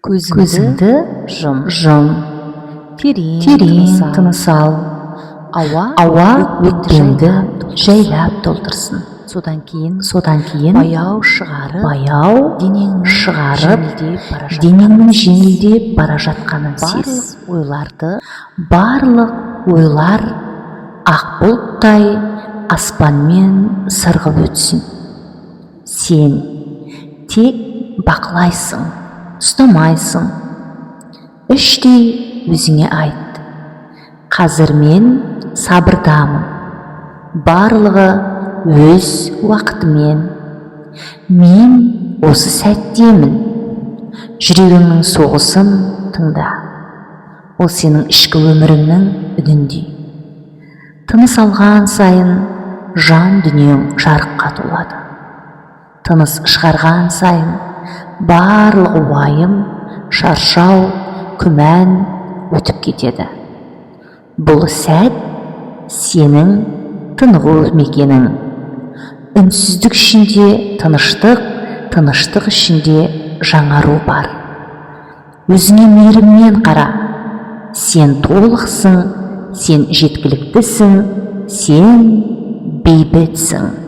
Көзіңді жұм. Жұм. Терең Терең тыныс ал. Ауа Ауа өкпеңді өкпеңді жайлап толтырсын. жайлап толтырсын. Содан кейін Содан кейін баяу шығарып, баяу денеңнің шығарып, жеңілдеп бара жатқанын денеңнің сез. жеңілдеп бара жатқанын Барлық сез. ойларды Барлық ойлар ақ бұлттай аспанмен сырғып өтсін. Сен тек бақылайсың, ұстамайсың. Іштей өзіңе айт: «Қазір мен сабырдамын, барлығы өз уақытымен, мен осы сәттемін». Жүрегіңнің соғысын тыңда, ол сенің ішкі өміріңнің үніндей. Тыныс алған сайын жан дүниең жарыққа толады. Тыныс шығарған сайын барлық уайым, шаршау, күмән өтіп кетеді. Бұл сәт — сенің тынығу мекенің. Үнсіздік ішінде тыныштық, тыныштық ішінде жаңару бар. Өзіңе мейіріммен қара. Сен толықсың, сен жеткіліктісің, сен бейбітсің.